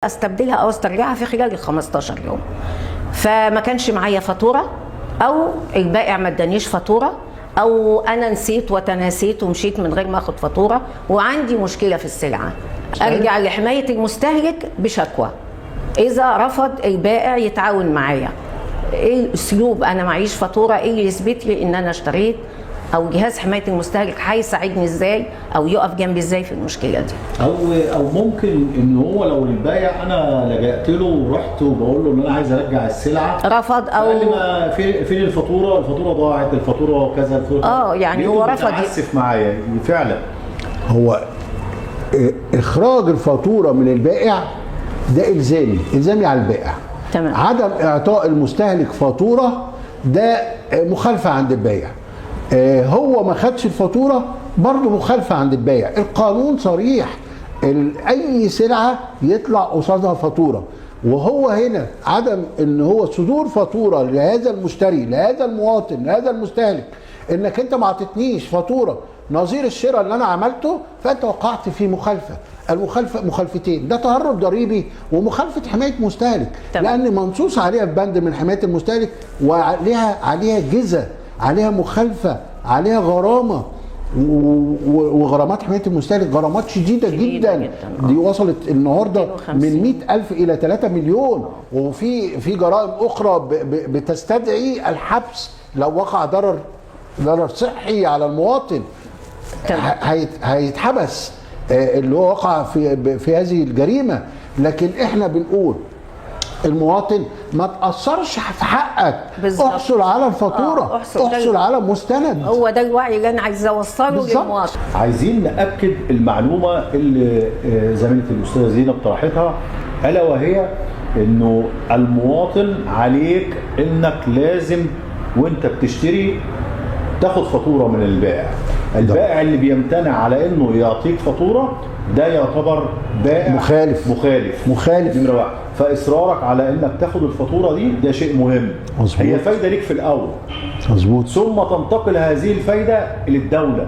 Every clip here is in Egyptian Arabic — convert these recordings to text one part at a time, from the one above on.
استبدلها او استرجعها في خلال ال 15 يوم. فما كانش معايا فاتورة، او البائع ما ادانيش فاتورة، او انا نسيت وتناسيت ومشيت من غير ما اخد فاتورة، وعندي مشكلة في السلعة، ارجع لحماية المستهلك بشكوى. اذا رفض البائع يتعاون معايا، ايه الاسلوب؟ انا معيش فاتورة، ايه اللي يثبت لي ان انا اشتريت؟ او جهاز حماية المستهلك هيساعدني ازاي او يقف جنبي ازاي في المشكلة دي؟ او ممكن ان هو لو البايع انا لجأت له ورحت وبقول له ان انا عايز ارجع السلعة، رفض او قال لي ما فين الفاتورة، الفاتورة ضاعت، الفاتورة كذا، الفاتورة يعني هو رفض. متعسف معايا فعلا. هو اخراج الفاتورة من البائع ده الزامي على البائع. تمام. عدم اعطاء المستهلك فاتورة ده مخالفة عند البائع. هو ما خدش الفاتورة برضه مخالفة عند البائع. القانون صريح، اي سلعه يطلع قصادها فاتورة، وهو هنا عدم ان هو صدور فاتورة لهذا المشتري، لهذا المواطن، لهذا المستهلك، انك انت ما اعطيتنيش فاتورة نظير الشراء اللي انا عملته، فانت وقعت في مخالفة. المخالفة مخالفتين، ده تهرب ضريبي ومخالفه حماية مستهلك. تمام. لان منصوص عليها في بند من حماية المستهلك، وعليها جزء، عليها مخالفة، عليها غرامة، وغرامات حماية المستهلك غرامات شديدة جدا، جداً. دي وصلت النهارده 250. من 100,000 الى 3 مليون، وفي جرائم اخرى بتستدعي الحبس لو وقع ضرر صحي على المواطن. تمام. هيتحبس اللي هو وقع في هذه الجريمة. لكن احنا بنقول المواطن ما تأثرش في حقك، بالظبط. احصل على الفاتورة، احصل على مستند. هو ده الوعي اللي انا عايزه اوصله للمواطن. عايزين نأكد المعلومة اللي زميلة الأستاذة زينب طرحتها، ألا وهي إنه المواطن عليك إنك لازم وأنت بتشتري تاخد فاتورة من البائع. البائع اللي بيمتنع على إنه يعطيك فاتورة ده يعتبر بائع مخالف. مخالف نمرة واحد. فإصرارك على إنك تاخد الفاتورة دي ده شيء مهم. مظبوط. هي فايدة ليك في الأول. مظبوط. ثم تنتقل هذه الفايدة للدولة،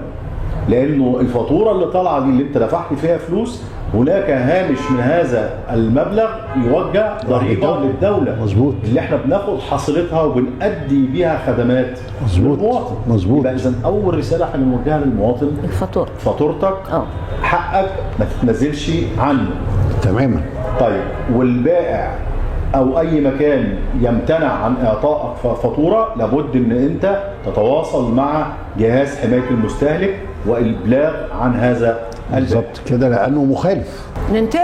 لأنه الفاتورة اللي طالعة دي اللي أنت دفعت فيها فلوس، هناك هامش من هذا المبلغ يوجه ضريبة للدولة. مظبوط. اللي احنا بناخد حصيلتها وبنأدي بيها خدمات. مظبوط. للمواطن. مظبوط. يبقى إذا أول رسالة احنا بنوجهها للمواطن، الفاتورة، فاتورتك حقك ما تتنازلش عنه. تماما. طيب، والبائع او اي مكان يمتنع عن اعطائك فاتورة، لابد ان انت تتواصل مع جهاز حماية المستهلك والابلاغ عن هذا البائع. بالظبط كده، لانه مخالف. ننتقل